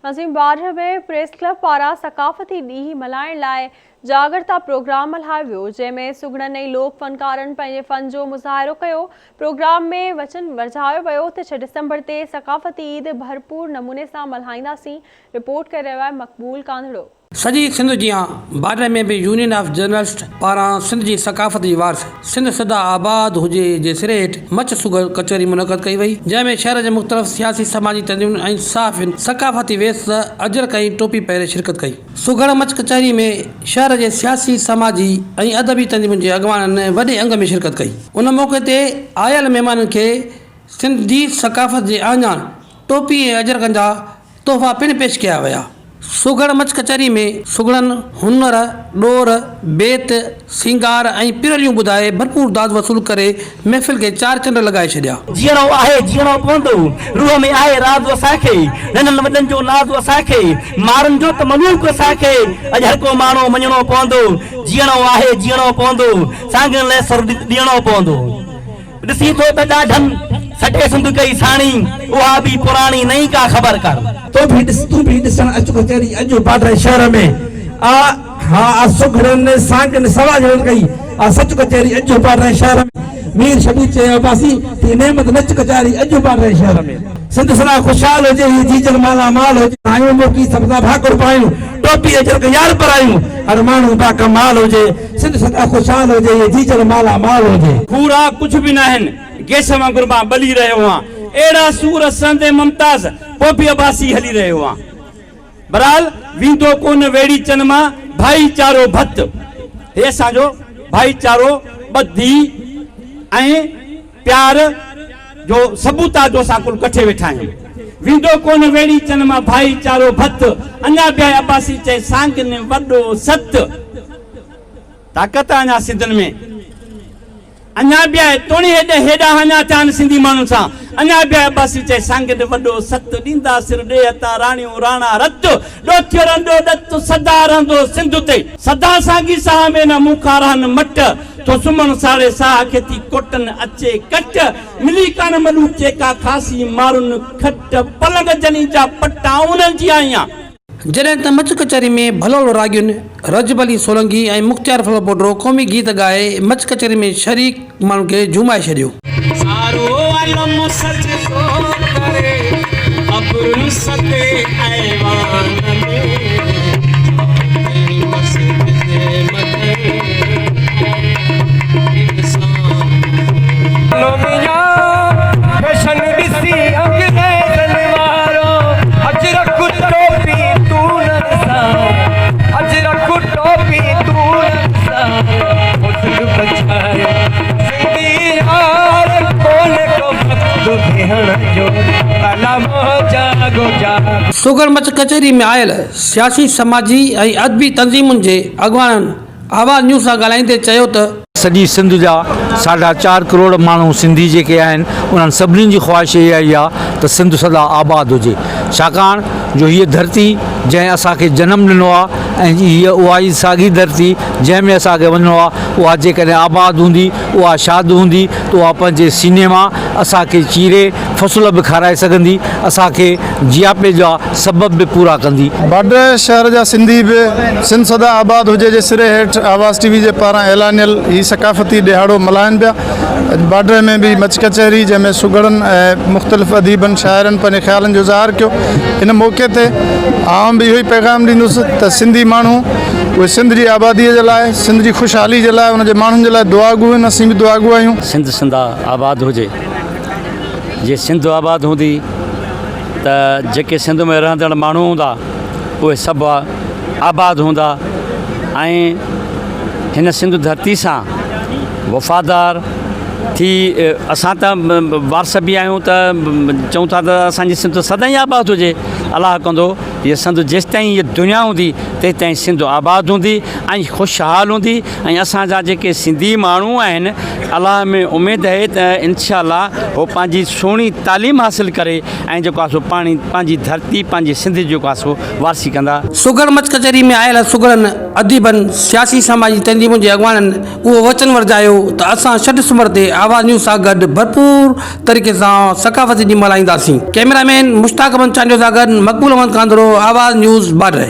ناظرين Badah ۾ press club پاران ثقافتي ڏينهن ملهائڻ لاء جاڳرتا پروگرام ملهايو ويو جنهن ۾ سگهڙن ۽ لوڪ فنڪارن پنهنجي فن جو مظاهرو ڪيو پروگرام ۾ وچن ورجايو ويو ته ڇهه ڊسمبر تي ثقافتي عيد ڀرپور نموني سان ملهائينداسين رپورٽ ڪري رهيو آهي مقبول ڪانڌڙو. سڄي سنڌ جيان بارڊر ۾ به يونين آف جرنلسٽ پاران سنڌ جي ثقافت جي وارث سنڌ سدا آباد هجي جي سري هيٺ مچ سگهڙ ڪچهري منعقد ڪئي وئي جنهن ۾ شهر جي مختلف سياسي سماجي تنظيمن ۽ صحافين ثقافتي ويس اجرڪ ۽ ٽوپي پهري شرڪت ڪئي. سگهڙ مچ ڪچهري ۾ شهر جي سياسي سماجي ۽ ادبي تنظيمن جي اڳواڻن وڏي انگ ۾ شرڪت ڪئي. ان موقعي تي آيل مهمانن کي سنڌي ثقافت جي اهڃاڻ ٽوپي ۽ اجرڪن جا تحفا پڻ پيش ڪيا ويا. سگهڙ مچ ڪچهري ۾ سگهڙن هنر، ڏور، بيت، سينگار ۽ پرليون ٻڌائي ڀرپور داد وصول ڪري محفل کي چار چنڊ لڳائي ڇڏيا. جيئڻو آهي جيئڻو پوندو، روح ۾ آهي راز اسان کي، ننڍن وڏن جو ناز اسان کي، مارن جو ته ملوڪ اسان کي، اڄ هر ڪو ماڻهو مڃڻو پوندو، جيئڻو آهي جيئڻو پوندو، سانگين لئه سر ڏيڻو پوندو. ڏسين ٿو ته ڏاڍن سٽي سنڌ ڪئي ساڻي، اها به پراڻي نئين ڪا خبر ڪر. تو ڀي ڏس تون ڀي ڏسڻ اچ ڪچهري اڄ باڊهه شهر ۾ آ ها آ سگهڙن سانگن سواجهڙن ڪئي آ سچ ڪچهري اڄ باڊهه شهر ۾ مير شبير چيو عباسي ٿي نعمت نچ ڪچهري اڄ باڊهه شهر ۾. سنڌ سدا خوشحال هجي هي جيجل مالا مال هجي. آهيون موکي سڀ سان ڀاڪر پايون ٽوپي اجرڪ يار پرايون هر ماڻهو باڪمال هجي. سنڌ سدا خوشحال هجي هي جيجل مالا مال هجي. کورا ڪجهه به ناهن، گيس وانگر مان ٻلي رهيو هان، اهڙا سور سهندي ممتاز پوء به عباسي هلي رهيو هان. بھرحال ويندو ڪونه ويڙهيچن مان ڀائيچارو ڀت. هي اسان جو ڀائيچارو ٻڌي ۽ پيار جو ثبوت آ جو اسان ڪل ڪٺي ويٺا آهيون. ويندو ڪونه ويڙهيچن مان ڀائيچارو ڀت. اڃا به آهي عباسي چئي سانگين وڏو ست. طاقت آ اڃا سنڌين ۾. اڃا به آهي توڻي هيڏ هيڏانهن اڃا ٿيا آهن سنڌي ماڻهن سان. اڃا به آهي عباسي چئي سانگين وڏو ست. ڏيندا سر ڏيهه تان راڻيون راڻا رت. ڏوٿيو رهندو ڏت سدا رهندو سنڌ تي. سدا سانگي ساهه ۾ نه مون کان رهن مٽ. ٿو سمهڻ ساڙي ساهه کي ٿي ڪوٽن اچي ڪٽ. ملي ڪانه ملوچي ڪا خاصي مارن کٽ. پلنگ جني جا پٽ آئون انهن جي آهيان. جڏهن ته مچ ڪچهري ۾ ڀلوڙ راڳين رجب علي سولنگي ۽ مختيار ڦلپوٽو قومي گيت ڳائي مچ ڪچهري ۾ شريڪ ماڻهن کي جهومائي ڇڏيو. سارو عالم سجدو ڪري ابرن ستي ايوان ۾، جاتي مسجد مگر انسان هو. فيشن ڏسي انگريزن وارو اجرڪ ٽوپي تون نه وسار اجرڪ ٽوپي تون نه وسار او سنڌ بچايو سنڌي يار ڪونهي ڪو وقت بيهڻ جو ڪالا منهن جاڳو جاڳ. سگهڙ مچ ڪچهري ۾ آيل سياسي سماجي ۽ ادبي تنظيمن جي اڳواڻن آواز نيوز سان ڳالهائيندي چيو ته. سڄي سنڌ جا ساڍا چار ڪروڙ ماڻهو سنڌي جيڪي آهن انهن سڀني جي خواهش اها ئي آهي ته سنڌ سدا آباد هجي ڇاڪاڻ جو هيء ڌرتي جنهن اسان کي جنم ڏنو آهي ۽ هيء اها ئي ساڳي ڌرتي جنهن ۾ اسان کي وڃڻو آهي اها جيڪڏهن آباد هوندي اها شاد هوندي ته اها پنهنجي سيني مان اسان کي چيري فصل به کارائي سگهندي اسان کي جياپي جا سبب به پورا ڪندي. باڊهه شهر جا سنڌي به سنڌ سدا آباد هجي جي سري هيٺ آواز ٽي وي جي پاران اعلانيل هي ثقافتي ڏهاڙو ملهائن پيا. اڄ باڊهه ۾ به مچ ڪچهري جنهن ۾ سگهڙن ۽ مختلف اديبن شاعرن پنهنجي خيالن جو اظهار ڪيو. ان موقعي تي آئون به اهو ئي پيغام ڏيندس ته سنڌي ماڻهو اهي سنڌ جي آبادي جي لاء سنڌ جي خوشحالي جي لاء ان جي ماڻهن جي لاء دعاگو آهن اسين به دعاگو آهيون. سنڌ سدا آباد هجي. جي سنڌ آباد هوندي ته جيڪي سنڌ ۾ رهندڙ ماڻهو هوندا اهي سڀ آباد هوندا ۽ هن سنڌ ڌرتي سان وفادار ٿي اسان ته وارث به آهيون ته چئون ٿا ته اسانجي سنڌ سدائين آباد هجي الله ڪندو هي سنڌ جيستائين هي دنيا هوندي تيستائين سنڌ آباد هوندي ۽ خوشحال هوندي ۽ اسانجا جيڪي سنڌي ماڻهو آهن الله ۾ اميد اهي ته انشاء الله هو پنهنجي سهڻي تعليم حاصل ڪري ۽ جيڪو آهي سو پاڻي پنهنجي ڌرتي پنهنجي سنڌ جي جيڪو آهي سو وارثي ڪندا. سگهڙ مچ ڪچهري ۾ آيل سگهڙن، اديبن، سياسي سماجي تنظيمن جي اڳواڻن اهو وچن ورجايو ته اسان 6 ڊسمبر تي آواز نيوز سان گڏ ڀرپور طريقي سان ثقافتي ڏينهن ملهائينداسين. ڪئميرا مين مشتاق احمد چانڊيو سان گڏ مقبول احمد ڪانڌڙو، آواز نيوز، باڊهه.